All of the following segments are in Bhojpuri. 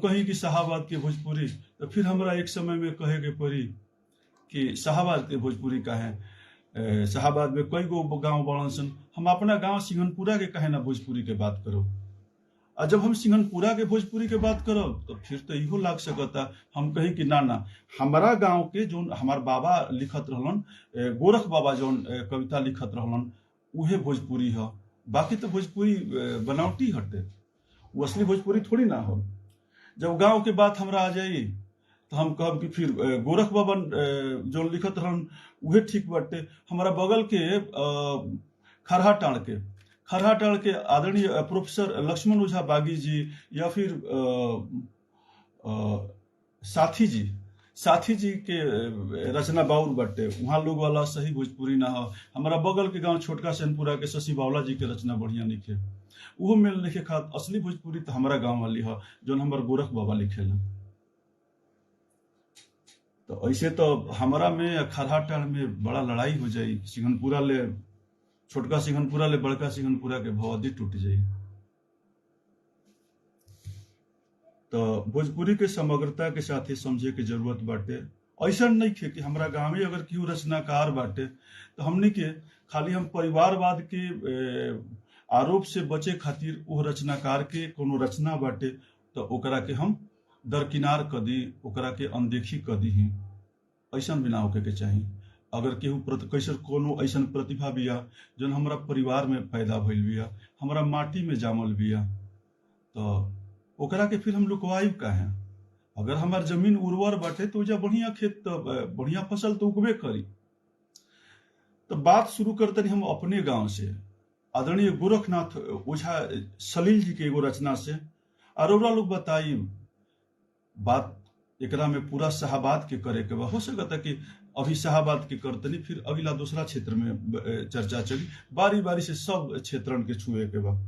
कहीं कि शाहाबाद के भोजपुरी, तो फिर हमरा एक समय में कहे के पड़ी कि शाहाबाद के भोजपुरी काहे, शाहाबाद में कई गो गांव बड़न सन, हम अपना गांव सिंघनपुरा के काहे ना भोजपुरी के बात करो। आ जब हम सिंघनपुरा के भोजपुरी के बात करब तो फिर तो इहो लाग सकता हम कहीं कि ना ना हमारा गांव के जोन हमार बाबा लिखत रहलन, गोरख बाबा जोन कविता लिखत रहलन, उहे भोजपुरी ह, बाकी तो भोजपुरी बनावटी हटे, वो असली भोजपुरी थोड़ी ना हो। जब गांव के बात हमरा आ जाई तो हम कहब कि फिर गोरख बाबा जोन लिखत रहन उहे ठीक बाटे। हमारा बगल के खरहा टाँड़ के आदरणीय प्रोफेसर लक्ष्मण ओझा बागी जी या फिर साथी जी के रचना बाउर बाटे, वहाँ लोग वाला सही भोजपुरी ना हो। हमारा बगल के गांव छोटका सेनपुरा के शशि बावला जी के रचना बढ़िया लिखे, उहो मेल लिखे खात। असली भोजपुरी तो हमारा गांव वाली है जोन हमार गोरख बाबा लिखेला। तो ऐसे तो हमारा में खरहा टाड़ में बड़ा लड़ाई हो जाई, सिंघनपुरा ले छोटका सिंघनपुरा ले बड़का सिंघनपुरा के भवादी टूट जाई। तो भोजपुरी के समग्रता के साथ ही समझे के जरूरत बाटे। ऐसा नहीं खे कि हमारा गाँव में अगर केहू रचनाकार बाटे तो हमनी के खाली हम परिवारवाद के आरोप से बचे खातिर वो रचनाकार के कोनो रचना बाटे तो ओकरा के हम दरकिनार कर दी, ओकरा के अनदेखी कर दी, ऐसा भी ना होके के चाही। अगर केहू कैसे कोनो ऐसा प्रतिभा बिया जौन हमारा परिवार में पैदा भइल बिया, हमारा माटी में जामल बिया, तो ओकरा के फिर हम लुकवाइब काहे? अगर हमार जमीन उर्वर बाटे तो ओइजा बढ़िया खेत तो बढ़िया फसल तो उगबे करी। तो बात शुरू करते हम अपने गांव से, आदरणीय गोरखनाथ ओझा सलील जी के एगो रचना से। अरोरा लोग बताई बात एकरा में पूरा शाहाबाद के करे के बा। हो सकता कि अभी शाहाबाद के करतनी, फिर अगला दूसरा क्षेत्र में चर्चा चली, बारी बारी से सब क्षेत्रन के छुए के बा।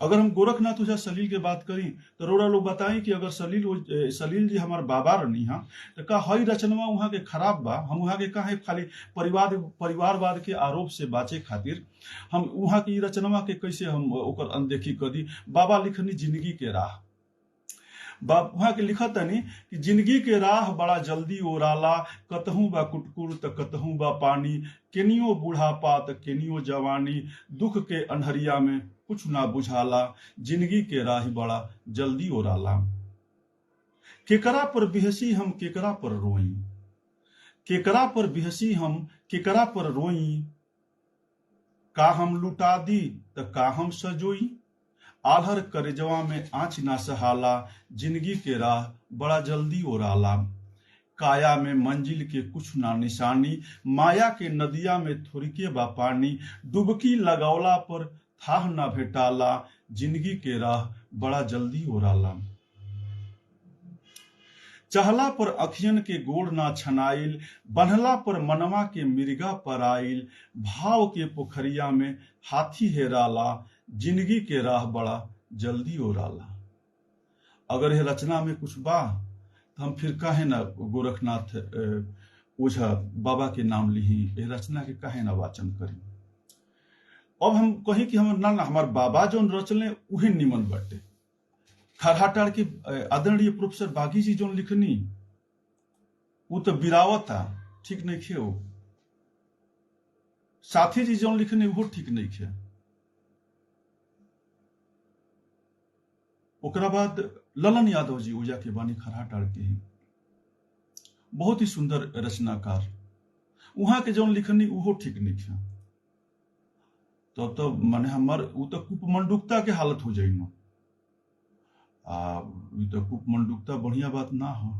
अगर हम गोरखनाथ ओझा सलील के बात करी तो रोड़ा लोग बताई कि अगर सलील जी हमार बाबा रहनी हा तो का हई रचनवा वहाँ के खराब बा? हम वहाँ के काहे खाली परिवारवाद के आरोप से बाचे खातिर हम वहाँ की रचनवा के कैसे हम ओकर अनदेखी कर दी? बाबा लिखनी जिंदगी के राह, बाप वहाँ के लिखत तनी कि जिंदगी के राह बड़ा जल्दी ओराला, कतहूँ बा कुटकुर त कतहूँ बा पानी, केनियो बुढ़ापा त केनियो जवानी, दुख के अन्हरिया में कुछ ना बुझाला, जिंदगी के राह बड़ा जल्दी ओराला। केकरा पर बिहसी हम केकरा पर रोई, केकरा पर बिहसी हम केकरा पर रोई, का हम लुटा दी त का हम सजोई, आल्हर करेजवा में आँच ना सहाला, जिंदगी के राह बड़ा जल्दी ओराला, काया में मंजिल के कुछ ना निशानी, माया के नदिया में थोड़के बा पानी, डुबकी लगौला पर थाह ना भेटाला, जिंदगी के राह बड़ा जल्दी ओराला। चहला पर अखियन के गोड़ ना छनाइल, बन्हला पर मनवा के मिर्गा पराइल, भाव के पोखरिया में हाथी हेराला, जिंदगी के राह बड़ा जल्दी ओराला। अगर यह रचना में कुछ बा तो हम फिर काहे ना गोरखनाथ ओझा बाबा के नाम लिही, यह रचना के काहे ना वाचन करी? अब हम कही कि हम ना ना हमार बाबा जोन रचले उहे निमन बाटे। खरहाटाड़ के आदरणीय प्रोफेसर बागी जी जोन लिखनी वो तो बिरावता ठीक नहीं खे, वो साथी जी जोन लिखनी वो ठीक नहीं खे। ओकरा बाद ललन यादव जी ओझा के बानी खरहाटाड़ के ही बहुत ही सुंदर रचनाकार, वहां के जोन लिखनी वो ठीक नहीं खे। तो माने हमार वो तो कूपमंडुकता के हालत हो जाई न, आ ई तो कूपमंडुकता बढ़िया बात ना हो।